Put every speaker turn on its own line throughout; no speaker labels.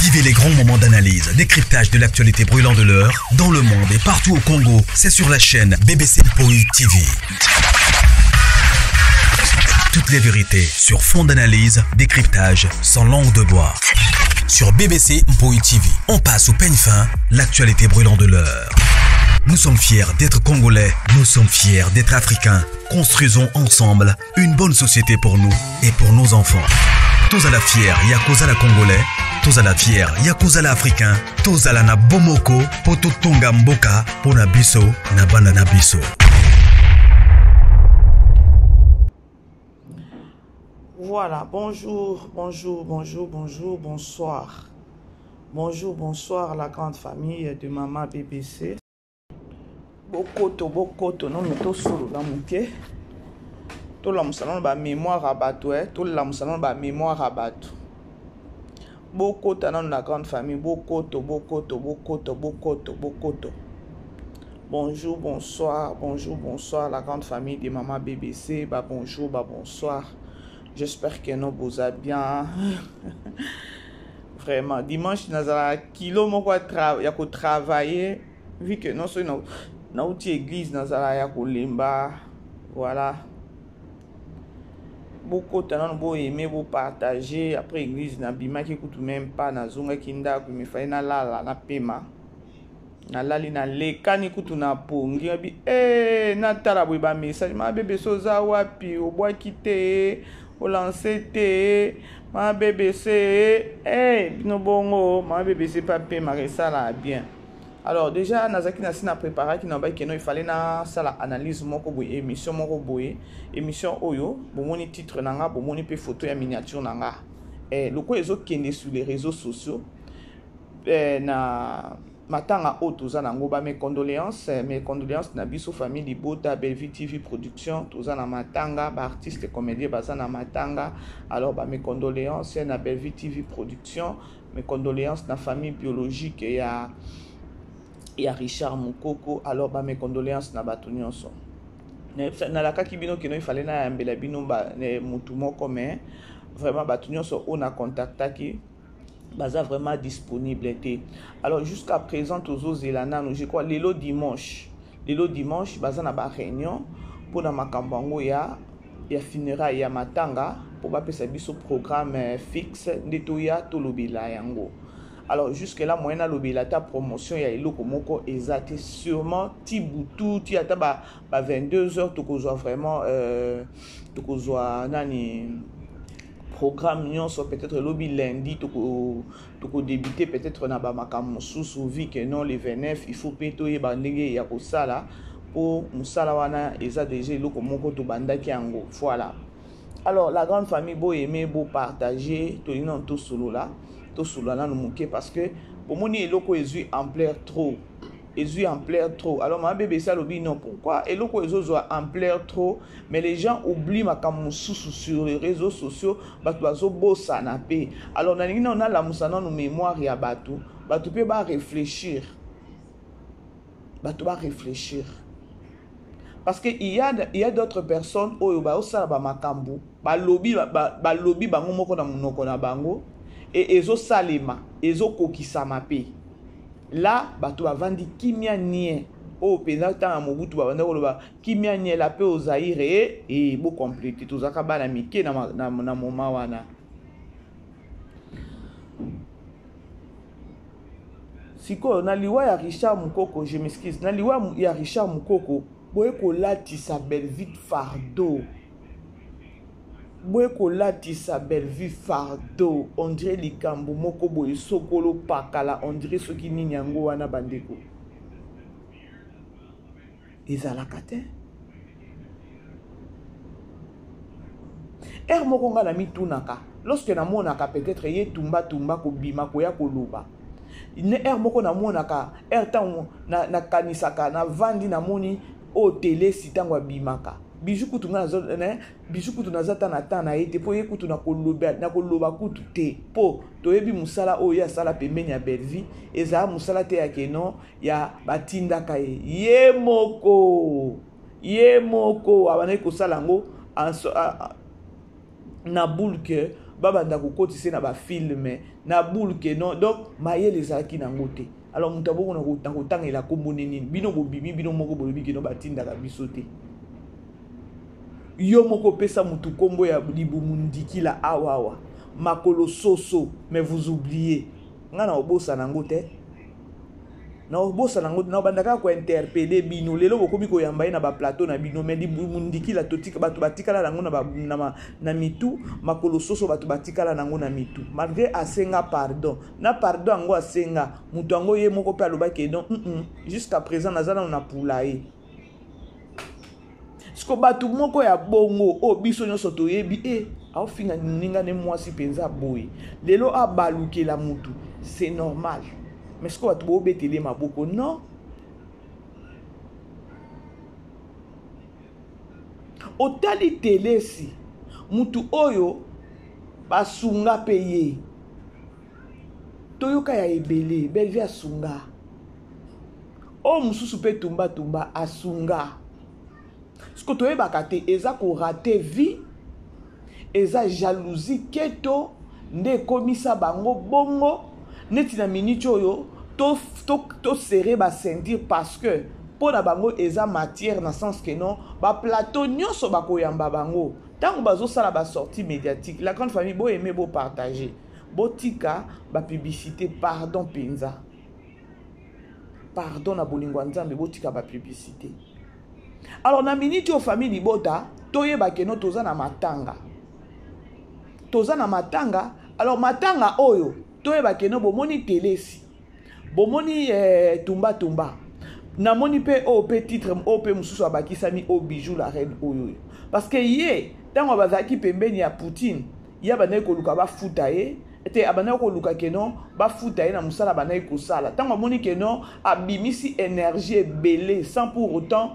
Vivez les grands moments d'analyse, décryptage de l'actualité brûlante de l'heure, dans le monde et partout au Congo. C'est sur la chaîne BBC Mpoi TV. Toutes les vérités sur fond d'analyse, décryptage, sans langue de bois. Sur BBC Mpoi TV, on passe au peigne fin l'actualité brûlante de l'heure. Nous sommes fiers d'être Congolais, nous sommes fiers d'être Africains. Construisons ensemble une bonne société pour nous et pour nos enfants. Tous à la fière, Yakuza la Congolais, tous à la fière, Yakuza la Africain, tous à la na Bomoko, Poto Tonga Mboka, Pona Biso, na Bana Biso.
Voilà, bonjour, bonjour, bonjour, bonjour, bonsoir. Bonjour, bonsoir la grande famille de Maman BBC. Bokoto, bokoto, non, mais tosolola moke. Tolamusa nano ba mémoire ya bato, eh, tolamusa nano ba mémoire ya bato. Bokota nano na grande famille, bokoto, bokoto, bokoto, bokoto, bokoto. Bonjour, bonsoir, bonjour, bonsoir la grande famille de Maman BBC. Bah bonjour, bah bonsoir. J'espère que nous vous allez bien. Vraiment, dimanche nazala kilo moko ya ko travailler vu que non soki nauti église nazala ya kolemba. Voilà. Bokota nano boyeme bopartage. Après église nabimaki kutu même pas, nazongaki ndako, il me fallait nalala napema. Nalali nalekani kutu na pongi abi eh natala boye ba message ma bebe so oza wapi obwaki te olance te ma bebe se eh bino bongo ma bebe se pa pema esala bien. Alors déjà nazaki na sina préparaki na baki no il fallait na sala analyse moko boye émission moko boye émission oyo bomoni titre nanga bomoni pe photo ya miniature nanga eh loko ezo kende sur les réseaux sociaux eh, na matanga oyo toza nango ba mes condoléances, mes condoléances na biso famille Libota Bellevue TV production toza na matanga ba artistes comédiens baza na matanga. Alors ba mes condoléances na Bellevue TV production, mes condoléances na famille biologique ya Richard Mukoko. Alors ba mes condoléances na bato nyonso. Nalakaki bino kino il fallait na yambela bino ba mutu moko, mais vraiment bato nyonso oyo na contactaki baza vraiment disponible te. Alors jusqu'à présent tozozela nanu, je crois lelo dimanche, baza na ba réunion mpona makambo yango ya funérailles ya matanga po bapesa biso programme fixe nde toya tolobela yango. Alors jusque là moyen nalobela ta promotion ya eloko moko eza te, sûrement ti butu ti ata ba 22h tokozwa vraiment tokozwa nani programme nyonso, peut-être lobi lundi toko débuter peut-être na ba makambo mosusu, vu que non le 29 il faut pe toyeba ndenge ya kosala po mosala wana eza déjà eloko moko tobandaki yango. Voilà. Alors la grande famille bo aimer bo partager tolingi nanu tosolola nanu moke parce que bomoni eloko ezwi ampleur trop, ezwi ampleur trop. Alors ma bébé ça lobi non pourquoi eloko ezozwa ampleur trop, mais les gens oublient makambo mosusu sur les réseaux sociaux, bato bazobosana pe. Alors nalingi nanu nalamusa nanu mémoire ya bato, bato pe ba réfléchir, bato ba réfléchir parce que il y a d'autres personnes oyo baosala ba makambo, balobi balobi bango moko na monoko na bango et ezosalema ezokokisama pe. Là bato bavandi kimia nie oyo mpenza ntango ya Mobutu babanda koloba kimia nie la pe au Zaïre et bo compléter tozaka bana mike na moment wana. Sikoyo na liwa ya Richard Mukoko, je m'excuse, na liwa ya Richard Mukoko boye kolatisa Bellevue fardeau, boye kolatisa Bellevue fardeau, on dirait likambo moko boye sokolo pakala, on dirait soki nini yango wana bandeko ezalaka te. Er moko nga na mitunaka lorsque namonaka peut-être ye tumba tumba kobima koya koloba ne er moko namonaka er tango nakanisaka navandi namoni oyo telesi ntango abimaka bijou kutu nga nazo ne bijou kutu naza ta na temps na ye te po ye kutu na koloba kutu te po toyebi mosala oyo ye asala pembeni ya Bellevue ezala mosala te ya keno ya batindaka ye ye moko abandaki kosala yango na boule que Babanda kokotisa ye na bafilme na boule ke non, donc mayele ezalaki nango te. Alors moto abongo na kotangela nkombo nini? Bino bobimi, bino moko bolobi kino batindaka biso te. Yo moko opesa motu nkombo ya libumu ndikila awa awa makolo soso, mais vous oubliez. Nga na obosana yango te, na obosana yango, na obanda kaka kointerpele bino. Lelo bokomi koyamba ye na baplateau na bino, mais libumu ndikila totika bato batikala nango na mitu, makolo soso bato batikala nango na mitu, malgré asenga pardon. Na pardon yango asenga, moto yango ye moko mpe alobaki non, jusqu'à présent naza nano na pula ye. Siko bato moko ya bongo oyo biso nyonso toyebi e aofinga moninga ne mwasi mpenza boye, lelo abalukela mutu, c'est normal. Mais siko bato boobetele maboko, non. Otali telesi mutu oyo basunga mpe ye, toyoka ya ebele. Belvi asunga oyo mosusu mpe tumbatumba asunga. Siko toyebaka te, eza korater vie, eza jalousie, keto nde ekomisa bango bongo. Neti na minute oyo toserrer to, to baceinture, parce que mpo na bango eza matière, na sens ke non, baplateau nyonso bakoyamba bango ntango bazosala basortie médiatique. La grande famille, boaime, bopartage, botika bapublicité, pardon mpenza, pardon na bolingo ya Nzambe, botika bapublicité. Alors na miniti oyo, famille libota, toyeba ke non, toza na matanga, toza na matanga. Alors matanga oyo, toyeba ke non, bomoni telesi, bomoni tumba tumba, namoni mpe oyo mpe titre oyo mpe mosusu abakisami oyo Bijou la reine oyo oyo, parce que ye ntango bazalaki pembeni ya Poutine, ye abandaki koluka bafuta ye te, abandaki koluka ke non, bafuta ye na mosala abandaki kosala. Ntango amoni ke non, abimisi énergie ebele sans pour autant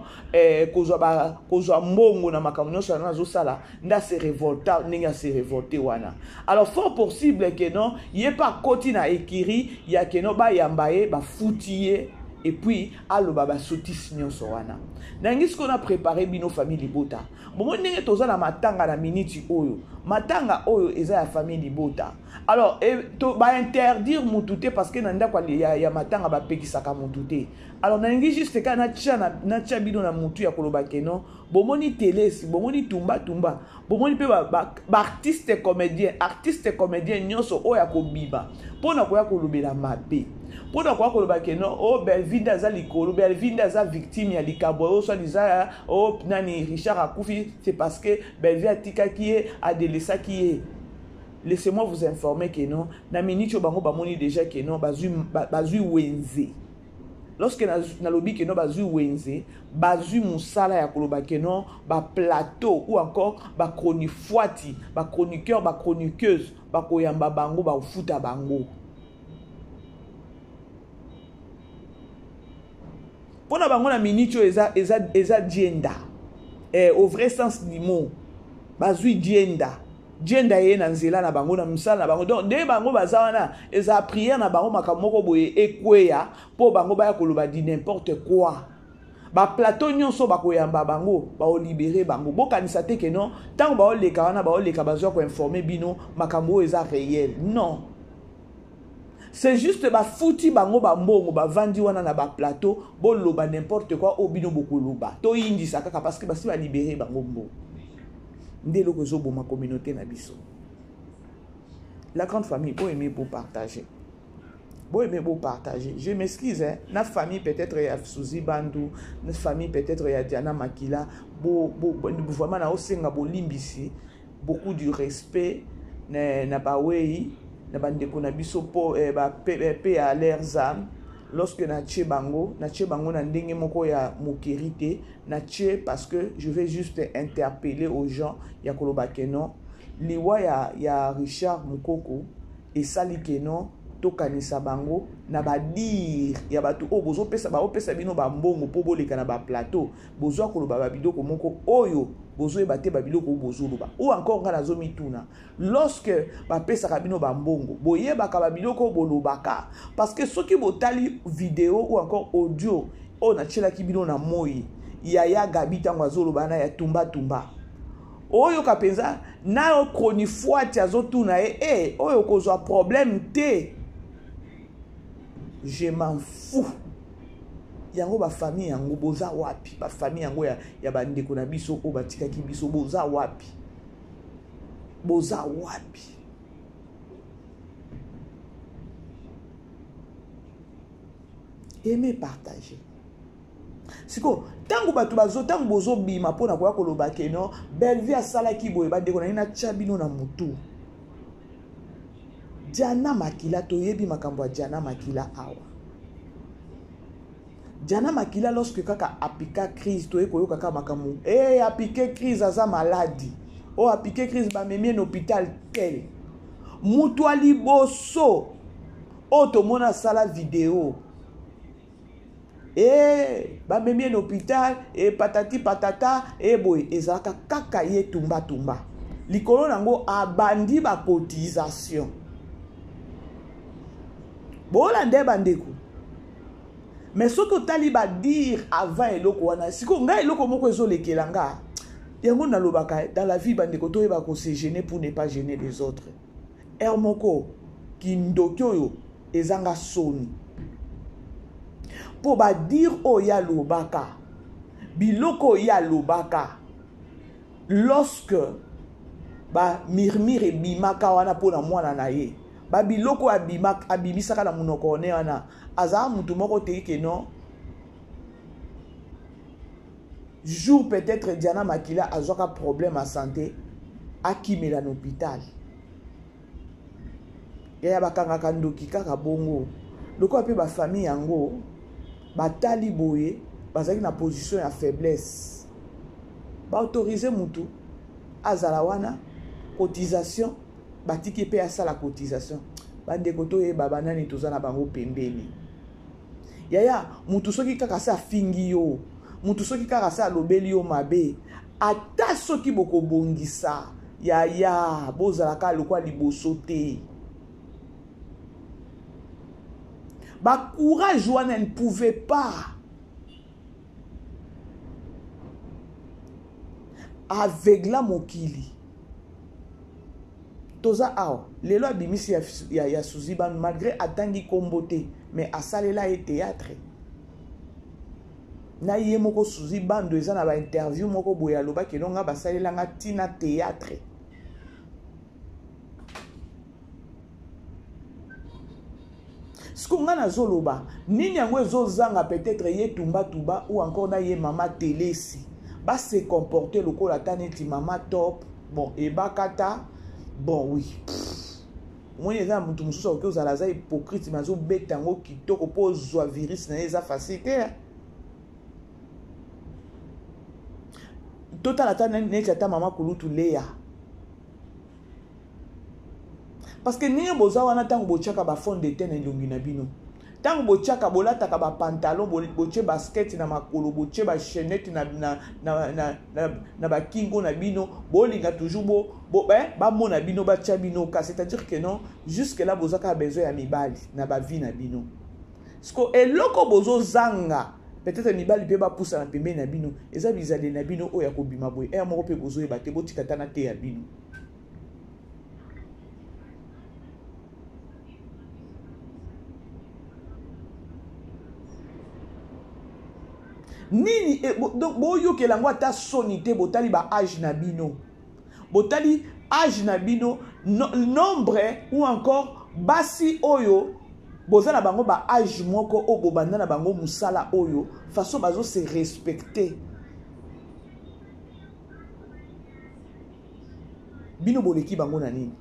kozwa mbongo na makambo nyonso yango azosala, nde ase révolta ndenge ase révolte wana. Alors fort possible ke non, ye mpe akoti na écurie ya ke non, bayamba ye, bafuti ye, et puis aloba basotisi nyonso wana. Nangi sikoyo na préparé bino, famille libota. Bomoni ndenge toza na matanga na miniti oyo, matanga oyo eza ya famille libota. Alors bainterdire mutu te, parce que na ndako ya matanga bapekisaka mutu te. Alors nalingi juste kaka natia bino na mutu ya koloba ke non, bomoni telesi, bomoni tumbatumba, bomoni mpe baartiste ba comédien, artiste comédien nyonso oyo akobima mpona koya kolobela mabe, mpona koya koloba ke non, o oh, Belvi nde aza likolo, Belvi nde aza victime ya likambo oyo, soi-disant o oh, nani Richard akufi, c'est parce que Belvi atikaki ye, adelesaki ye. Laissez-moi vous informer que non, na miniti oyo bango bamoni déjà ke non, bazwi wenze. Lorsque nalobi ke non, bazwi wenze, bazwi mosala ya koloba ke non, baplateau ou encore bachronifuati, bachroniqueur, bachroniqueuse bakoyamba bango, bakofuta bango. Mpo na bango na miniti oyo eza dienda, au vrai sens du mot. Bazwi dienda, dienda ye na nzela na bango, na mosala na bango. Donc nde bango baza wana, eza prière na bango, makambo moko boye ekweya mpo bango baya koloba di n'importe quoi. Baplateau nyonso bakoyamba bango, baolibere bango. Bokanisa te ke non, ntango baoleka wana, baoleka bazwa koinforme bino makambo oyo eza réel. Non, c'est juste bafuti bango bambongo, bavandi wana na baplateau, boloba n'importe quoi oyo bino bokoloba, toyindisa kaka, parce que basi balibere bango mbongo. Nde eloko ezoboma communauté na biso. La grande famille, boaime, bopartage, boaime, bopartage. Je m'excuse, hein? Na famille peut-être ya Suzi Bandu, na famille peut-être ya Diana Makila, bo, vraiment naosenga bolimbisi, beaucoup du respect na bawei, na bandeko na biso, po pe ya leurs âmes. Lorsque natie bango na ndenge moko ya mokeri te, natie parce que je vais juste interpeller aux gens ya koloba ke non, liwa ya Richard Mokoko esali ke non, tokanisa bango na badire ya bato oyo bozopesa, baopesa bino bambongo mpo boleka na baplateau, bozwa koloba babiloko moko oyo bozoyeba te, babiloko oyo bozoloba oyo. Encore ngai nazomituna, lorsque bapesaka bino bambongo, boyebaka babiloko oyo bolobaka? Parce que soki botali video ou encore audio oyo natielaki bino na moi, yaya Gabi, ntango azoloba na ya tumbatumba. Oyoka mpenza na chronifuati azotuna ye e eh, oyo okozwa problème te. Je m'en fous. Yango bafamille yango boza wapi? Bafamille yango ya, ya bandeko na biso oyo batikaki biso boza wapi? Boza wapi? Aimez, partager. Sikoyo ntango bato bazo ntango bozobima mpo na koya koloba ke non Bellevue asalaki boye, bandeko na ye natya bino na motu. Diana Makila, toyebi makambo ya Diana Makila awa. Diana Makila lorsque kaka apika crise, toye koyoka kaka makambo hey, eh, apike crise aza maladi oyo oh, apike crise bamemi ye na hôpital tel. Moto ya liboso oyo tomona asala video e bamemi ye na hôpital e patati patata e boye, ezalaka kaka ye tumba tumba. Likolo nango abandi ba cotisation. Bolanda bandeko. Mais soki otali ba dire avant eloko wana, sikoyo ngai eloko moko ezolekela nga. Yango nalobaka dans la vie bandeko toyeba ko se gêner pour ne pas gêner les autres. Heure moko kindoki oyo ezanga soni. Po ba dire oyo ya lobaka, biloko oyo ya lobaka, lorsque ba murmure ebimaka wana pona mwana na ye, ba biloko oyo abimisaka na monoko ne wana, azala mutu moko te ke non. Jour peut-être Diana Makila azwaka problème ya santé, akimela na hôpital. Yaya bakangaka ndoki kaka bongo. Lokola pe ba famille yango batali boye bazalaki na position ya faiblesse. Ba autoriser mutu azala wana cotisation batiki pe asala cotisation. Bandeko toyeba banani toza na bango pembeni. Yaya mutu soki kaka se afingi yo, mutu soki kaka se alobeli yo mabe, ata soki bokobongisa yaya bozala kaka lokola liboso te. Ba courage wana ne pouvait pas aveugla mokili. Toza awa lelo abimisi ya, ya, ya Suzy Banu malgré atangi kombo te mais asalela ye théâtre. Na ye moko Suzy Bando eza na ba interview moko boye alobaki no nga basalela nga tina théâtre. Siko nga nazoloba nini yango ezozanga peut-être ye Tumba Tuba ou encore na ye mama Telesi ba se comporter lokola ata neti mama Top, bon ebakata, bon oui. Omoni eza na mutu mosusu akoki ozala aza hypocrite mais azobeta yango kitoko mpo ozwa virus na ye eza facile te. Totala ata neti ata mama Kulutu Lea. Parce que ndenge boza wana ntango botiaka ba fond de teint na elongi na bino, ntango botiaka bolataka ba pantalon, botie basket na makolo, botie ba chaînette na, na, na, na, na, na bakingo na bino, bolinga toujours bo, bo, eh, bamona bino, batia bino ka, c'est-à-dire que non, jusque là boza kaka besoin ya mibali na ba vie na bino. Siko eloko bozozanga peut-être mibali pe bapusa na pembeni na bino, eza bizaleli na bino oyo ya kobima boye, heure moko pe bozoyeba te, botika ata na te ya bino. Nini, eh, bo, donc boyokela yango ata soni te, botali ba âge na bino, botali âge na bino, no, nombre ou encore basi oyo boza na bango ba âge moko oyo bobanda na bango mosala oyo façon bazo se respecter. Bino boleki bango na nini?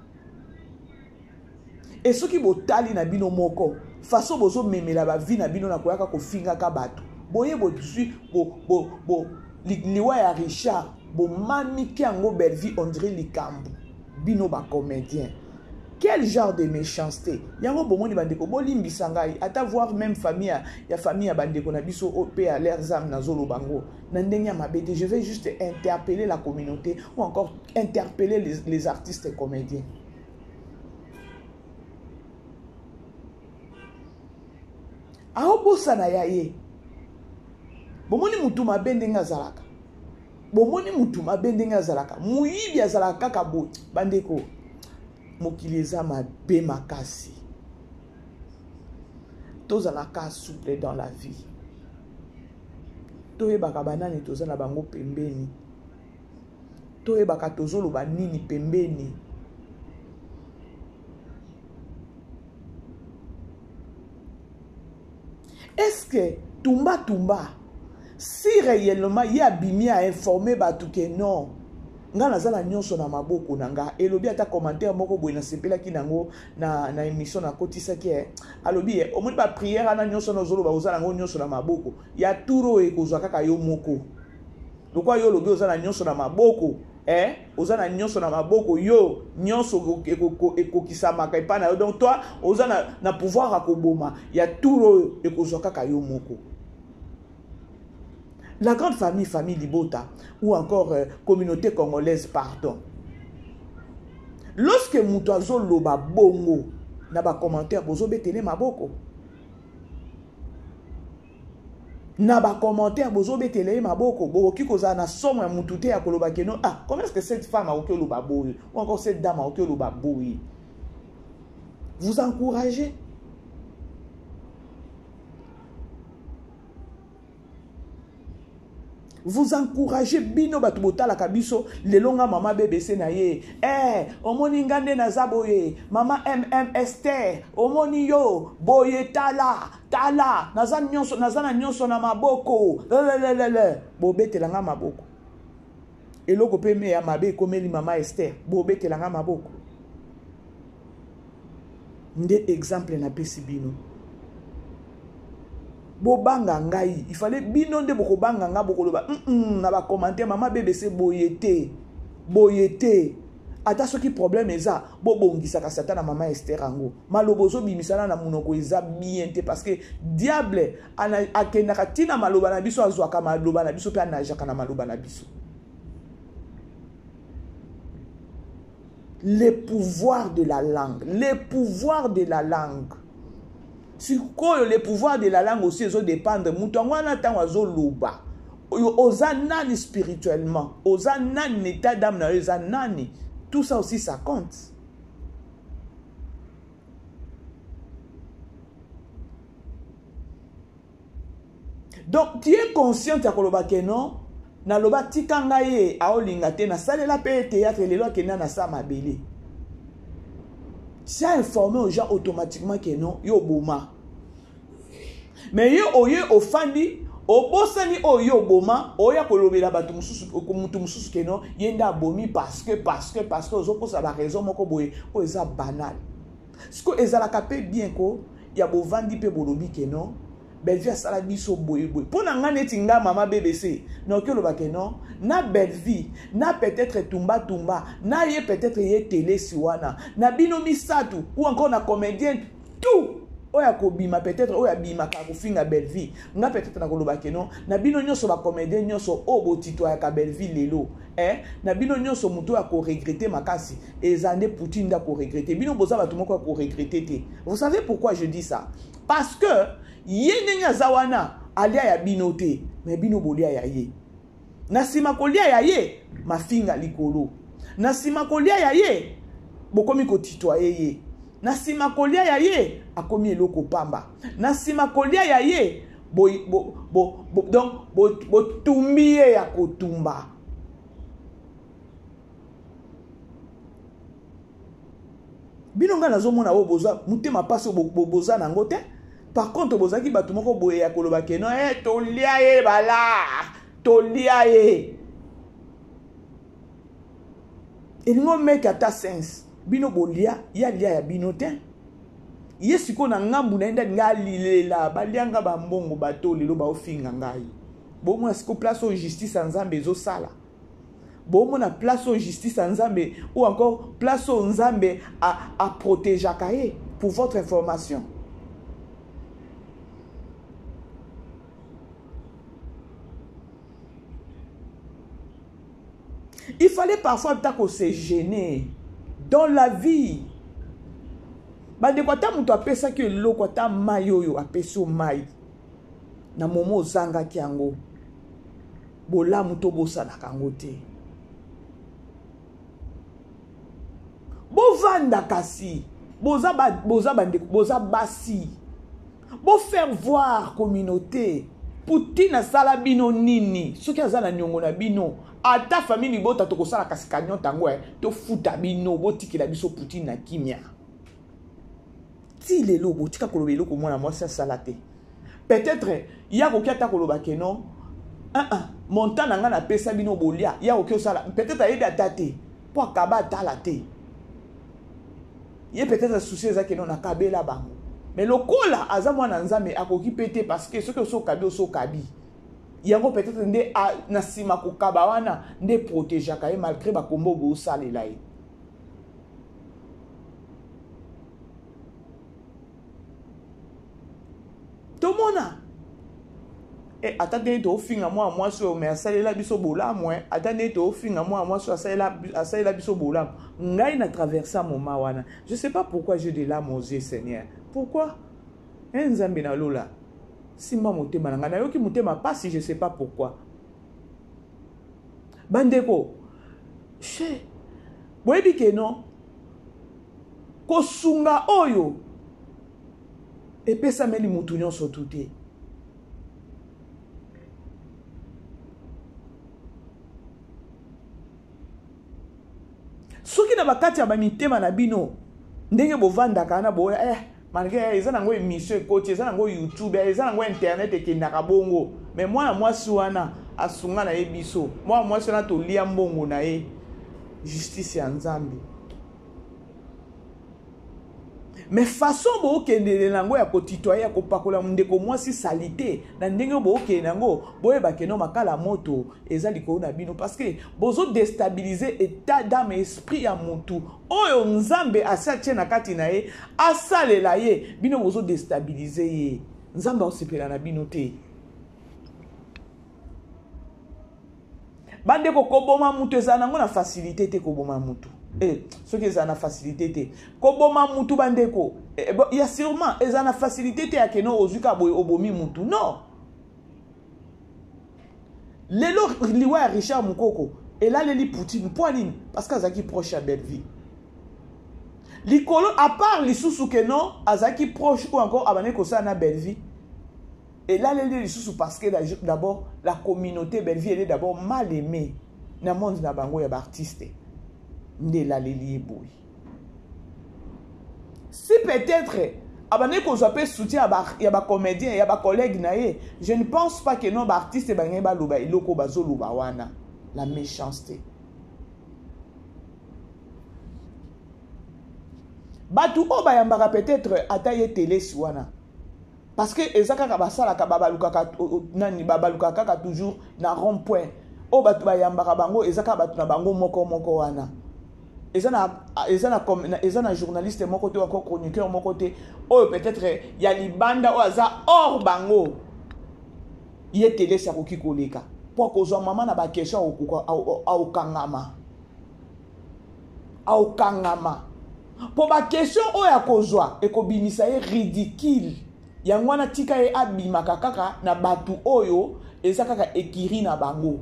E soki botali na bino moko façon bozomemela ba vie na bino na koyaka kofingaka bato, boye bozwi bo, bo, bo, liwa ya Richard bomamiki yango Bellevue on dirait likambo bino ba comédien. Quel genre de méchanceté? Yango bomoni bandeko bolimbisa ngai ata voir même famille ya, ya famille ya bandeko na biso oyo pe ya leurs âmes nazoloba ngo na ndenge ya mabe te. Je vais juste interpeller la communauté ou encore interpeller les artistes et comédiens. Aobosana ya ye. Bomoni mutu mabe ndenge azalaka. Bomoni mutu mabe ndenge azalaka, moyibi azalaka kaka boye. Bandeko, mokili eza mabe makasi. Tozalaka souple dans la vie. Toyebaka banani toza na bango pembeni. Toyebaka tozoloba nini pembeni. Est-ce que Tumba Tumba, si réellement ye abimi a informer bato que non, nga naza na nyonso na maboko na nga, elobi ata commentaire moko boye nasepelaki nango na, na émission nakotisaki eh. Alobi eh, omoni ba prière wana nyonso na ozoloba oza nango nyonso na maboko ya tour oyo ekozwa kaka yo moko. Lokola yo olobi oza na nyonso na maboko, eh, oza na nyonso na maboko, yo nyonso ekokisamaka epai na yo, donc toi oza na, na pouvoir ya koboma ya tour oyo ekozwa kaka yo moko. La grande famille, famille Libota, ou encore communauté congolaise, pardon. Lorsque moto azoloba bongo na ba commentaire, bozobetele maboko. Na ba commentaire bozobetela ye maboko, bokoki kozala na somo ya mutu te ya koloba ke non, ah, comment est-ce que cette femme akoki oloba boye, ou encore cette dame akoki oloba boye. Vous encouragez. Vous encouragez bino bato botalaka biso lelo nga mama BBC na ye. Omoni nga nde naza boye, mama MM Esther, omoni yo boye tala, tala, naza nyonso, naza na nyonso na maboko. Lelelele, bobetela nga maboko. Eloko pe me ya mabe ekomeli mama Esther, bobetela nga maboko. Nde exemple napesi bino. Bobanga ngai, il fallait bino nde bokobanga nga, bokoloba, na ba commentaire mama BBC boye te, boye te. Ata soki problème eza, bobongisaka satan na mama Esther yango. Maloba ozobimisana na monoko eza bien te, parce que diable akendaka tina maloba na biso, azwaka maloba na biso pe anajaka na maloba na biso. Le pouvoir de la langue, le pouvoir de la langue. Sikoyo le pouvoir de la langue aussi ezo dépendre mutu yango wana ntango azoloba. Oyo oza nani spirituellement, oza nani na état d'âme na yo eza nani, tout ça aussi ça compte. Donc tu es consciente ya koloba ke non, naloba tika ngai ye aolinga te, nasalela pe théâtre lelo akenda na sa mabele. Ça informé aux gens automatiquement que non, yo boma. Mais yo oye ofandi, obosani oyo yo boma, oya kolobela bato mosusu, mutu mosusu ke non, ye nde abomi parce que, parce que, parce que ozokosa ba raison moko boye, oyo eza banal. Siko ezalaka pe bien ko ya bovandi pe bolobi ke non, Bellevue asala biso boye boye. Mpo na nga neti nga mama BBC, noki oloba ke non, na Bellevue, na peut-être Tumba Tumba, na ye peut-être ye Telesi wana, na bino misato ou encore na comédien tout oyo akobima peut-être oyo abimaka kofinga Bellevue, nga peut-être nakoloba ke non, na bino nyonso ba comédien nyonso oyo botitoyaka Bellevue lelo, na bino nyonso moto oyo akoregrete makasi, eza nde Poutine nde akoregrete. Bino boza bato moko ya koregrete te. Vous savez pourquoi je dis ça? Parce que ye ndenge aza wana alia ya bino te, mais bino bolia ya ye. Na sima kolia ya ye mafinga likolo. Na sima kolia ya ye bokomi kotitoye ye. Na sima kolia ya ye akomi eloko pamba. Na sima kolia ya ye bo, bo, bo, bo, donc bo, botumbi ye ya kotumba. Bino nga nazomona oyo boza motema pasi oyo boza nango te. Par contre bozalaki bato moko boye ya koloba ke non, tolia ye bala, tolia ye. Elingo meke ata sense. Bino bolia, ya lia ya bino te. Ye sikoyo na ngambu na ye nde alinga alilela, balia nga ba mbongo bato lelo baofinga ngai. Bomona sikoyo place oyo justice ya Nzambe ezosala. Bomona place oyo justice ya Nzambe ou encore place oyo Nzambe a protégeaka ye, pour votre information. Il fallait parfois ata ko se gêner dans la vie. Bandeko ata moto apesaki eloko ata mai oyo apesi yo mai na momo ozangaki yango. Bolamu tobosanaka yango te. Bovanda kasi, boza ba, boza bandeko, boza basi. Bo faire voir communauté. Poutine asala bino nini? Soki aza na niongo na bino, ata famille libota tokosala kasi cagnotte yango eh, tofuta bino, botikela biso Poutine na kimia. Ti lelo botika koloba eloko mwana mwasi asala te. Peut-être ye akoki ata koloba ke non, ah ah, montant na ngai napesa bino bolia, ye akoki osala, peut-être ayebi ata te, po akaba atala te. Ye peut-être souci eza ke non nakabela bango. Mais lokola aza mwana Nzambe akoki pe te parce que soki osokabi osokabi. Yango peut-être nde a, na sima kokaba wana nde protégeaka ye malgré ba kombo bosalela ye. Tomona e, ata ndenge tofinga mwana mwasi oyo me asalela biso bolamu e, ata ndenge tofinga mwana mwasi oyo asalela, asalela biso bolamu. Ngai na traversa moment wana, je sais pas pourquoi j'ai de larmes aux yeux Seigneur. Pourquoi? Eh Nzambe na lola, simba motema na ngai, nayoki motema pasi, je sais pas pourquoi. Bandeko, she boyebi ke non, kosunga oyo epesameli mutu nyonso tu te. Soki na bakati ya bamitema na bino ndenge bovandaka wana boya, malgré eza nango émission ekoti, eza nango YouTube, eza nango internet ekendaka bongo, mais mwana mwasi wana asunga na ye biso, mwana mwasi wana tolia mbongo na ye, justice ya Nzambe. Mais façon bokendele nango ya kotitoye, ya kopakola ndeko mwasi salite na ndenge bokende nango, boyeba ke no makala moto eza likolo na bino, parce que bozo déstabiliser état d'âme et esprit ya mutu oyo Nzambe asi atie na kati na ye, asalela ye, bino bozo déstabiliser ye. Nzambe aosepela na bino te. Bandeko, koboma mutu ezala nango na facilité te, koboma mutu. Soki ezala na facilité te, koboma mutu bandeko, bon, ya sûrement ezala na facilité te ya keno ozwi ka boye obomi mutu. Non. Lelo liwa ya Richard Mukoko elaleli Poutine po nini? Parce que azalaki proche ya Belleville. Likolo à part lisusu ke non azalaki proche ou encore abandaki kosala na Belleville. Elaleli lisusu parce que d'abord la communauté Belleville elle est d'abord mal aimée na monde na bango ya ba artiste. Nde elaleli ye boye. Si peut-être abandaki kozwa pe soutien ya ba comédien, ya ba collègue na ye, je ne pense pas que non ba artiste bangai baloba eloko bazoloba wana, la méchanceté. Batu oyo bayambaka peut-être ata ye telesi wana, parce que eza kaka basalaka, babalukaka, nani, babalukaka kaka toujours na rond point. Oyo batu bayambaka bango eza kaka batu na bango moko moko wana. Eza na journaliste moko te, encore chroniqueur moko te, oyo peut-être ya libanda oyo aza hors bango. Ye telesi akoki koleka po akozwa mama na ba question aokangama. Aokangama. Po ba question oyo akozwa ekobimisa ye ridicule. Yango wana tika ye abimaka kaka na batu oyo eza kaka ekiri na bango.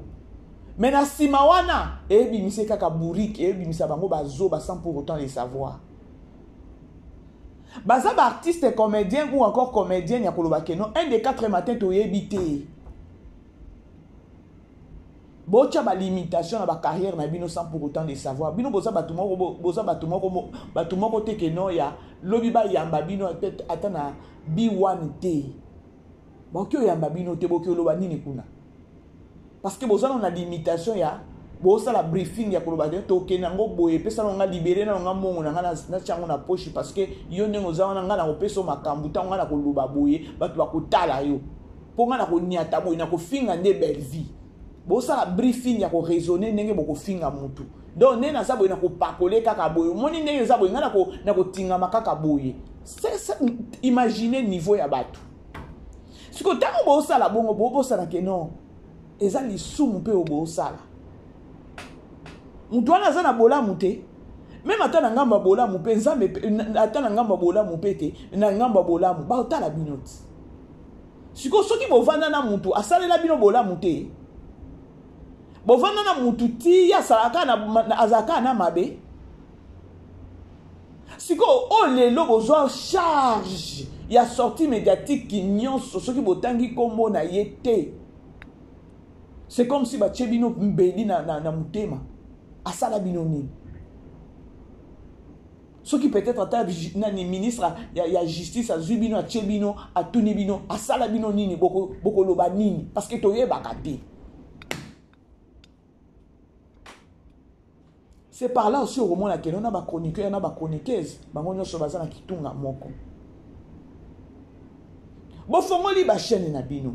Mais na sima wana ebimise kaka bourrique, ebimisa bango bazoba sans pour autant les savoir. Baza ba artiste comédien ou encore comédienne ya koloba ke non, 1 des 4 matin toyebi te. Botia ba limitation na ba carrière na bino sans pour autant les savoir. Bino boza batu moko, boza batu moko, batu moko te ke non ya lobi ba yamba bino ata na B1 te. Boki oyamba bino te, boki oloba nini kuna? Parce que boza na limitation ya bosala briefing ya koloba te tokende yango boye, pesa na nga libéré na nga mbongo na nga na tia yango na poche parce que yo ndenge oza wana nga na kopesa makambo ntango nga na koloba boye bato bakotala yo mpo nga na koniata boye na kofinga nde belle vie. Bosala briefing ya koraisonner ndenge bokofinga mutu. Donc ndenge naza boye na kopakole kaka boye, omoni ndenge eza boye nga na kotingama kaka boye. Imaginez niveau ya bato. Siko ntango bosala bongo, bobosana ke non, eza lisumu mpe oyo bosala. Mutu wana aza na bolamu te. Même ata na ngambo ya bolamu mpe, Nzambe mpe, ata na ngambo ya bolamu mpe te, na ngambo ya bolamu, baotala bino ti. Siko soki bovanda na mutu, asalela bino bolamu te. Bovanda na mutu ti ye asalaka na azalaka na mabe. Sikoyo oyo lelo bozwa charge ya sortie médiatique nyonso soki botangi nkombo na ye te. C'est comme si batie bino mbeli na, na, na motema. Asala bino nini? Soki peut-être ata nani ministre ya, ya justice azwi bino atie bino atuni bino asala bino nini bokoloba boko nini parce que toyebaka te. C'est par là aussi okomona keno na ba chroniqueur na ba chroniqueuse bango nyonso baza na kitunga moko. Bofongoli ba chaîne na bino.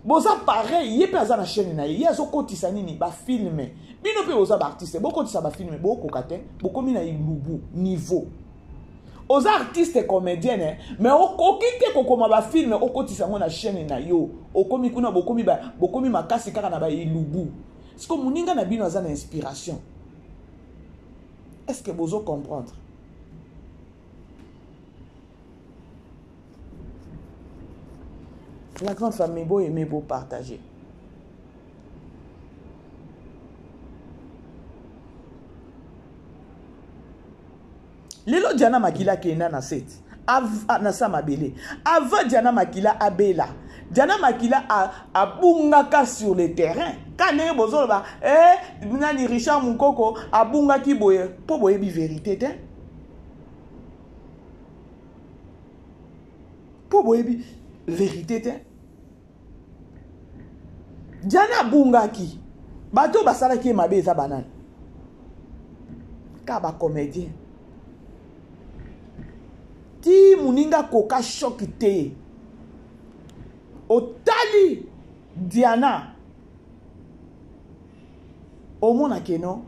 Boza pareil, ye pe aza na chaîne na ye, ye azokotisa nini ba film. Bino pe boza ba artiste, bokotisa ba film, bokoka te, bokomi na ilubu niveau. Oza artiste comédienne, eh, mais okoki te kokoma ba film okotisa yango na chaîne na yo. Okomi kuna bokomi ba bokomi makasi kaka na ba ilubu. Siko moninga na bino aza na inspiration. Est-ce que bozo comprendre? La grande famille, bo aimer, bo partager. Lelo Diana Makila akenda na seti na sa mabele. Avant Diana Makila abela, Diana Makila abungaka sur le terrain. Ka ndenge bozoloba, eh, nani Richard Mukoko abungaki boye, po boyebi vérité te. Po boyebi vérité te. Diana abungaki. Bato basalaki ye mabe eza banani? Ka ba comédien. Ti muninga koka choc te. Otali Diana. Omona keno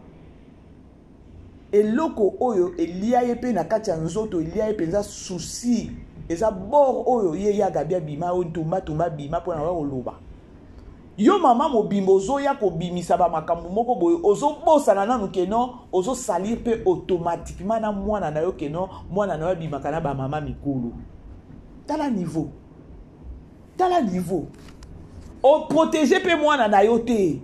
eloko oyo elia ye pe na kati ya nzoto elia ye penza souci eza bord oyo ye ya Gabi abima oyo ntumba tumba abima pona wa koloba yo mama mobimba ozoya kobimisa ba makambo moko boye ozobosana nanu ke non ozosalir pe automatiquement na mwana na yo ke non mwana na yo abimaka na ba mama mikolo tala niveau Tala niveau. O protéger pe mwana na yo te.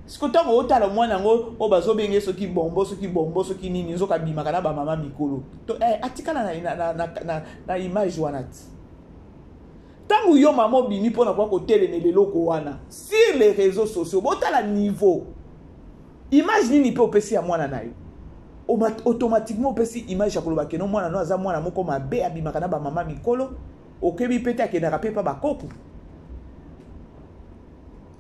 Siko ntango otala mwana yango oyo bazobenge soki bombo soki bombo soki nini nzoka abimaka na bamama mikolo to eh, atikala na, na, na, na, na, na image wana ti ntango yo mama obimi mpo na koya kotelemela eloko wana sur les réseaux sociaux botala niveau image nini mpe opesi ya mwana na yo automatiquement opesi image ya koloba keno mwana no aza mwana moko mabe abimaka na bamama mikolo Okebi pe te akendaka pe pa bakoko.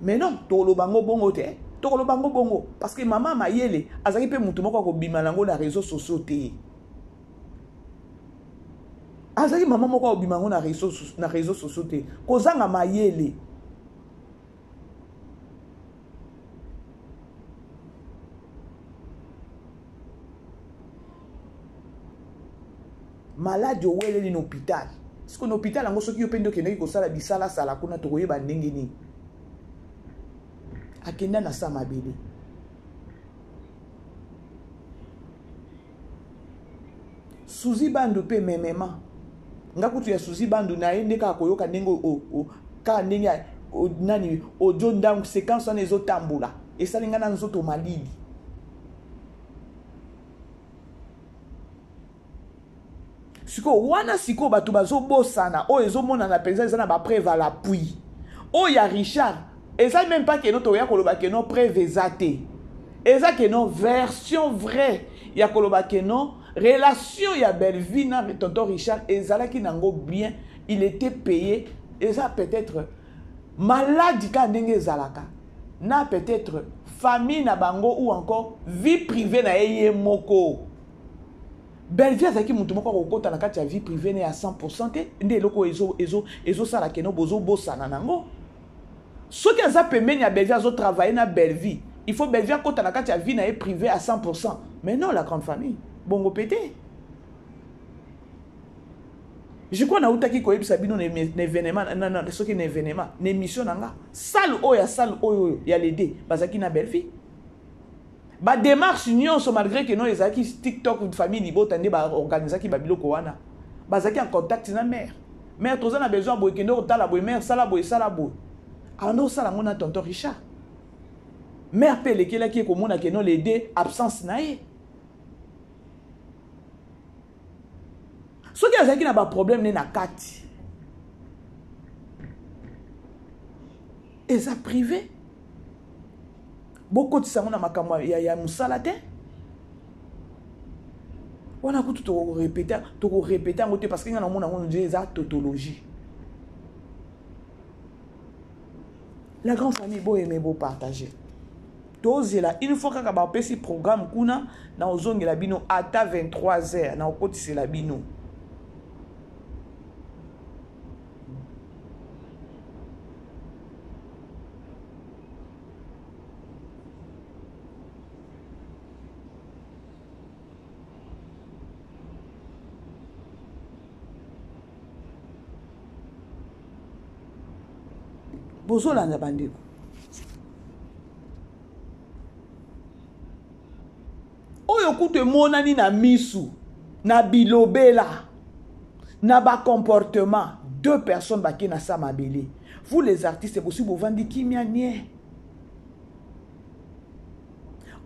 Mais non, tokoloba ngo bongo te. Tokoloba ngo bongo parce que mama mayele azalaki pe mutu moko akobima nango na réseaux sociaux te. Azalaki mama moko akobima ngo na réseaux na réseaux sociaux te. Kozanga mayele. Malade oweleli na hôpital. Siko na hôpital yango soki yo pe nde okendaki kosala bisalasala kuna tokoyeba ndenge nini. Akenda na sa mabele. Suzy Bandu pe memema. Nga kutu ya Suzy Bandu na ye nde kaka koyoka ndenge o, o, kaka ndenge o, nani audio ndangu séquence wana ezotambola esali nga na nzoto malili. Sikoyo wana sikoyo bato bazobosana oyo ezomonana mpenza eza na ba preuve à l'appui. Oyo ya Richard eza même pas keno toya koloba keno preuve eza te. Eza keno version vraie ya koloba keno relation ya Bellevue na tonton Richard ezalaki nango bien, il était payé, eza peut-être malade ka ndenge ezalaka na peut-être famille na bango ou encore vie privée na ye ye moko. Bellevue azalaki mutu moko akokota na kati ya vie privée na ya 100% te nde eloko ezo ezo ezosala keno bozobosana nango. Soki aza pembeni ya Bellevue azo travailler na Bellevue, il faut Bellevue akota na kati ya vie na ye privée à 100%. Mais non la grande famille, bongo pete. Je crois nautaki koyebisa bino na événement na, na, soki na événement na émission na nga salle oyo ya salle oyo oyo ya les deux bazalaki na Bellevue. Ba démarches nyonso malgré que non ezalaki TikTok famille libota nde ba organisaki ba biloko wana. Bazalaki en contact na mère. Mère toza na besoin boye kende kotala boye mère sala boye sala boye. Abanda kosala yango na tonton Richard. Mère mpe elekelaki ye komona que non les deux absence na ye. Soki azalaki na ba problème ne na kati eza privé bokotisa yango na makambo ya, ya mosala te wana kutu tokorepete tokorepete yango te parce que ngai namona yango nde eza tautologie. La grande famille boyeme bopartage tozela une fois kaka bapesi programme kuna na ozongela bino ata 23 heures na okotisela bino. Bozolanda bandeko, oyo kutu emonani na misu na bilobela na bacomportement. Deux personnes bake na sa mabele. Vous les artistes bosi bovandi kimia nie.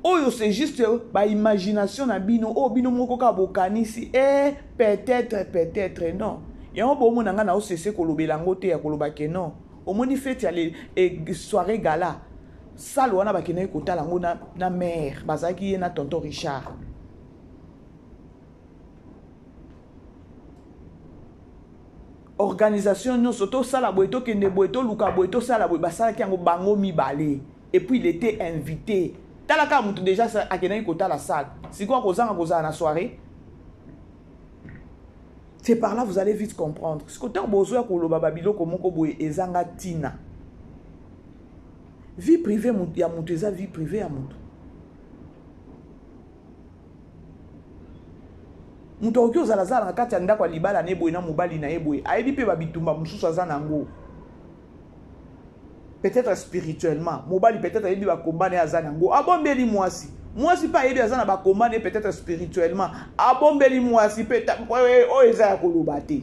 Oyo c'est juste baimagination na bino, oyo bino moko kaka bokanisi e peut-être peut-être non. Yango bomona ngai na osese kolobela yango te, ya koloba ke non. Omoni fete ya e, soirée gala sale wana bakendaki kotala yango na, na mare bazalaki ye na tonton Richard. Organisation nyonso tosala boye, tokende boye, toluka boye, tosala boye, basalaki yango bango mibale. Et puis il était invité. Tala kaka moto déjà akendaki kotala salle, sikoyo akozanga kozala na soirée. C'est par là vous allez vite comprendre. Sikoyo ntango bozoya koloba babiloko moko boye ezanga ntina. Vie privée ya moto eza vie privée ya moto. Moto akoki ozala azala na kati ya ndako ya libala na ye boye na mobali na ye boye, ayebi mpe babitumba mosusu aza na yango peut-être spirituellement. Mobali peut-être ayebi bakomba na ye aza na yango, abombeli mwasi. Mwasi mpe ayebi aza na bakomba na ye peut-être spirituellement, abombeli mwasi mpe. Oyo eza ya koloba te,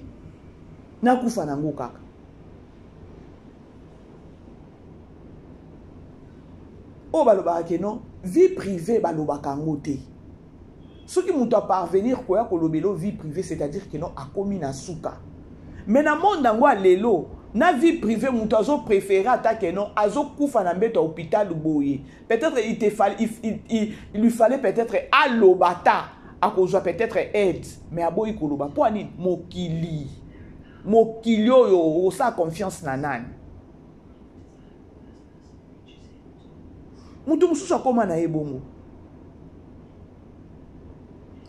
nakufa nango kaka. Oyo balobaka ke non, vie privée balobaka yango te. Soki moto aparvenir koya kolobela vie privée, c'est-à-dire ke non, akomi na suka. Mais na monde yango ya lelo na vie privée, moto azopréféré ata ke non, azokufa na mbeto ya hôpital boye, peut-être il, te fall, il, il, il, il lui fallait peut-être aloba ta akozwa peut-être aide, mais aboyi koloba. Mpo anini? Mokili, mokili oyo osala confiance na nani? Moto mosusu akóma na ye bongo.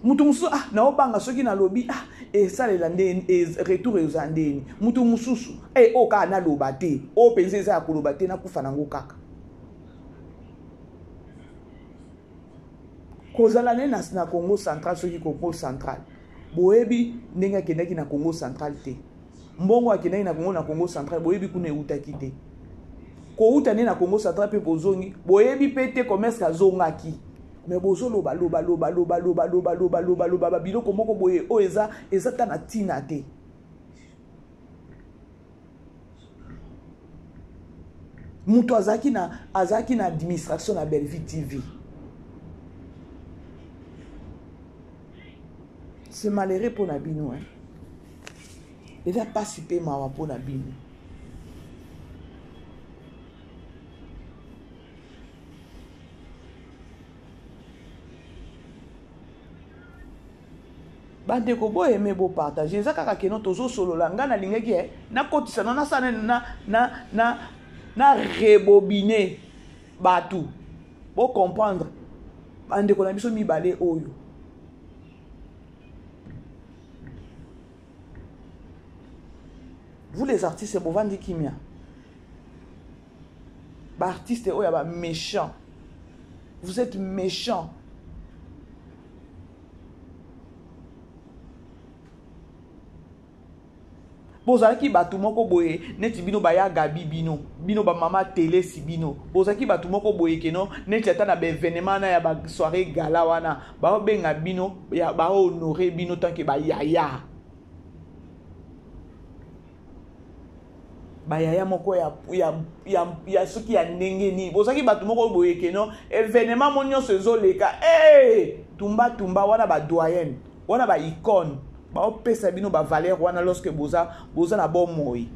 Moto mosusu, ah, naobanga soki nalobi, ah, esalela nde retour eza ndeni. Moto mosusu e oyo kaka naloba te, oyo mpenza eza ya koloba te, nakufa nango kaka. Kozala ne na, na Congo Central, soki Congo Central, boyebi ndenge akendaki na Congo Central te. Mbongo akendaki na Congo, na Congo Central, boyebi kuna eutaki te. Kouta nde na Congo Central mpe bozongi, boyebi mpe te commerce azongaki. Me bozoloba loba loba loba loba loba loba loba loba babiloko moko boye oyo eza eza ta na ntina te. Moto azalaki na administration na Bellevue TV. C'est malheureux mpo na bino, hein? Eza mpasi mpe mawa mpo na bino. Bandeko, boyeme, bopartage. Eza kaka keno tozosolola. Ngai nalingaki e nakotisa no nasala na, na, na, na rebobine bato bocomprendre bandeko na biso mibale oyo. Vous les artistes bovandi kimia, baartiste oyo ya baméchant, vous êtes méchant. Bozalaki bato moko boye neti bino baya Gabi, bino bino bamama telesi, bino bozalaki bato moko boye keno neti ata na baévénement wana ya basoirée gala wana, baobenga bino, bahonore bino tant que bayaya. Bayaya moko ya, ya, ya, ya soki ya ndenge nini bozalaki bato moko boye keno evenema mo nyonso ezoleka hey! Eh, tumba tumba wana badoyenne wana baicone baopesa bino bavaleur wana lorsque boza, boza na bomoi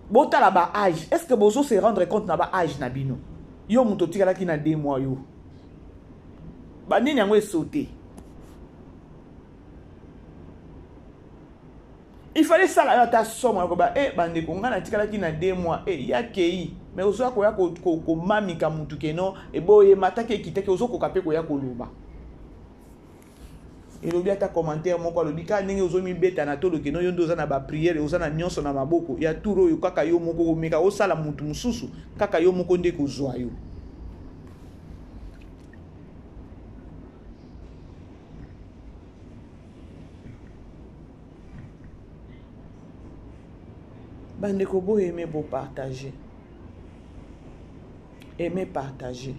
botala ba age est ce que bozo se rendre compte na ba age na bino yo moto otikalaki na de mois yo banini yango esaute il fallait sala yo ata somo ya koba e eh, bandeko ngai natikalaki na de mois e eh, ya kei mais ozoya koya komamika mutu keno eboye emataki ekitaki ozokoka mpe koya koloba elobi ata commentaire moko alobi kaka ndenge ozomibeta na tolo keno yo nde oza na bapriere oza na nyonso na maboko ya tour oyo kaka yo moko komeka osala mutu mosusu kaka yo moko nde kozwa yo bandeko bo aime bo partage aime partage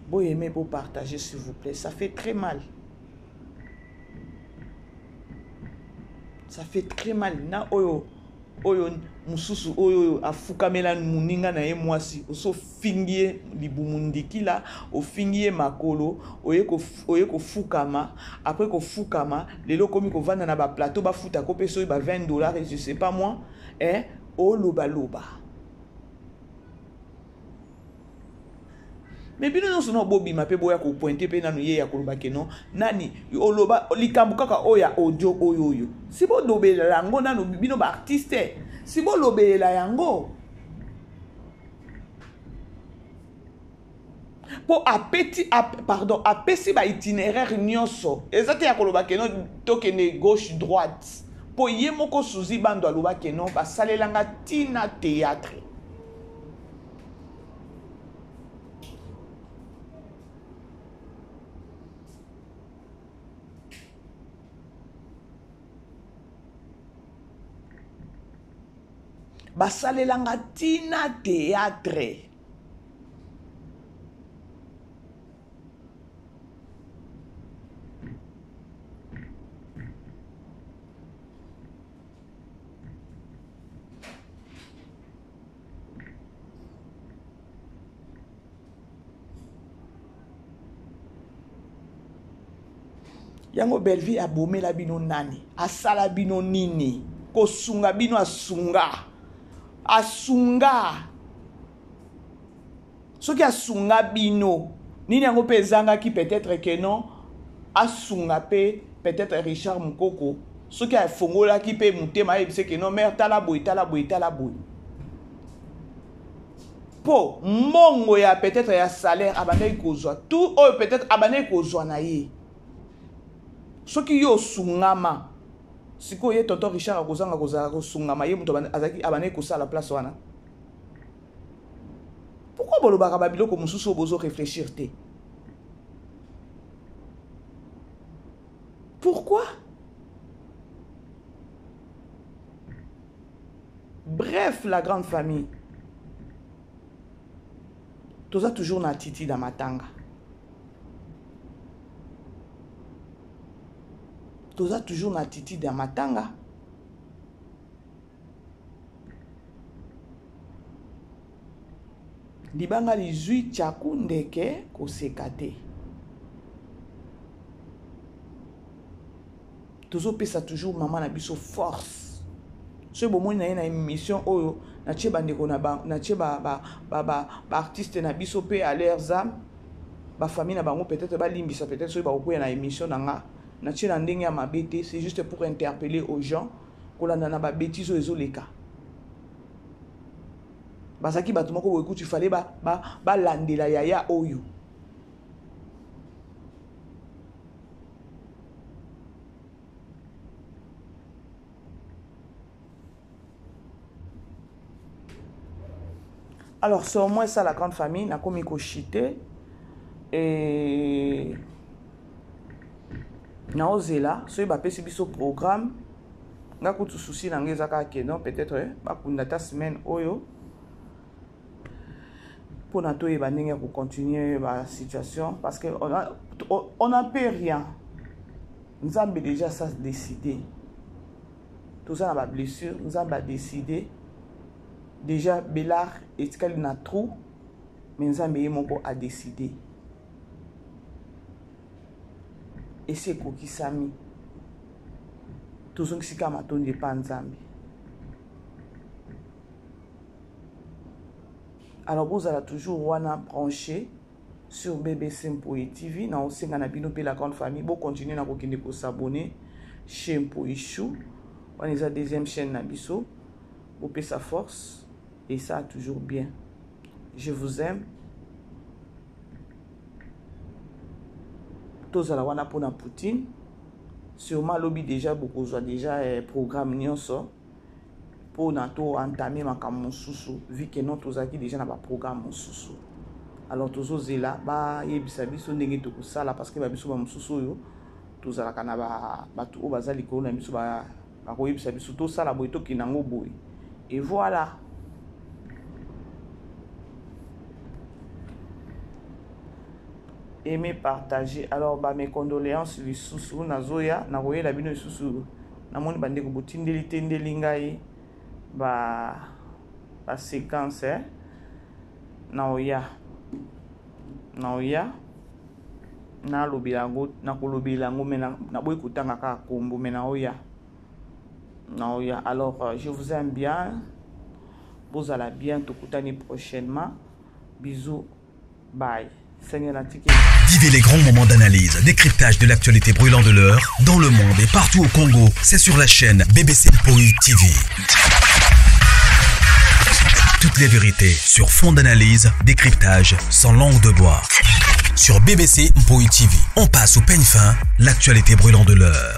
bo aime bo partage s'il vous plaît ça fait très mal ça fait très mal na oyo oyo mosusu oyo oyo afukamela moninga na ye mwasi osofingi ye libumu ndikila ofingi ye makolo oye kofukama apres kofukama lelo okomi kovanda na baplateau bafuta ko mpe soki ba 20 dollars et je sais pas moi eh, olobaloba me bino nyonso no bobima mpe boya kopointe mpe nanu ye ya koloba keno nani oloba likambo kaka oyo ya audio oyo oyo si bolobelela yango nanu bino baartiste si bolobelela yango mpo apeti ap, pardon apesi baitinéraire nyonso eza te ya koloba keno tokende gauche droite mpo ye moko suzi bando aloba keno basalelanga ntina théâtre basalelanga ntina théâtre yango bellevie abomela bino nani asala bino nini kosunga bino asunga asunga soki asunga bino nini yango mpe ezangaki peut-être que non asunga mpe peut-être richard mukoko soki afongolaki mpe motema ayebise ke non mare tala boye tala boye tala boye mpo mbongo ya peut-être ya salaire abandaki kozwa tout oyo peut-être abandaki kozwa na ye soki yo osungama sikoyo ye tonton richard akozanga kozala kosungama ye moto abandaki kosala place wana pourquoi bolobaka babiloko mosusu oyo bozo réfléchir te pourquoi bref la grande famille toza toujours na attitude ya matanga toza toujours na attitude ya matanga Libanga lizui tshaku ndeke koseka te. Tozopesa toujours mama na biso force. Soki bomoni na ye na émission oyo natie bandeko na ba, natie ba, ba, ba, ba, ba artiste na biso mpe à leurs âmes bafamille na bango peut-être balimbisa peut-être soki bakokwea na émission na nga natie na ndenge ya mabe te c'est juste pour interpeller aux gens kolanda na babétise oyo ezoleka bazalaki bato moko boye kutu fale balandela ba, ba yaya oyo alors c'est au moins ça la grande famille nakomi kochite et naozela soki bapesi biso programme nga kutu souci na nga eza kaka ke non peut-être eh, bakunda ata semaine oyo mpona toyeba ndenge ya kocontinue basituation parce que on a, on a peut rien nzambe déjà sa décidé. Toza na ba blessure, Nzambe a décidé. Déjà Belar etikali na trou, mais Nzambe ye moko a décidé. Esi ekokisami. Tozongisi kaka matondi epa Nzambe. Alors bozala toujours wana branché sur BBC Mpoyi TV na osenga na bino pe la grande famille bo continuer na kokende ko s'abonner chez Mpoyi Chou wana eza deuxième chaîne na biso bopesa force et ça toujours bien je vous aime tozala wana mpona Poutine sûrement lobi déjà bokozwa déjà eh, programme nyonso pona to entamer makambo mosusu vu que non tozalaki deja na ba programme mosusu alors tozozela bayebisa biso ndenge tokosala parce que babiso bamosusu oyo tozalaka na bato oyo baza likolo na biso bakoyebisa biso tosala boye tokende yango boye et voilà aimer partager alors ba mes condoléances lisusu nazoya nakoyela bino lisusu namoni bandeko botindeli tendeli ngai ba ba séquence eh? naoya naoya nalobela yango nakolobela yango me naboyi kotanga kaka kombo me naoya naoya alors euh, je vous aime bien bozala bien tokutani prochainement bisous Bye. Seigneur
Vivez les grands moments d'analyse, décryptage de l'actualité brûlante de l'heure, dans le monde et partout au Congo. C'est sur la chaîne BBC Mpoi TV. Toutes les vérités sur fond d'analyse, décryptage, sans langue de bois. Sur BBC Mpoi TV, on passe au peigne fin l'actualité brûlante de l'heure.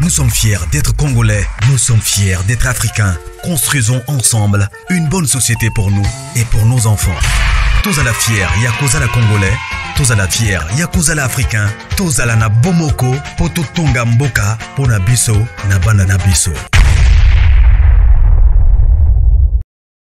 Nous sommes fiers d'être Congolais, nous sommes fiers d'être Africains. Construisons ensemble une bonne société pour nous et pour nos enfants. Tous à la fière, Yakuza la Congolais, tous à la fière, Yakuza la Africain, tous à la na Bomoko, Poto Tonga Mboka, Pona Biso, na Bana na Biso.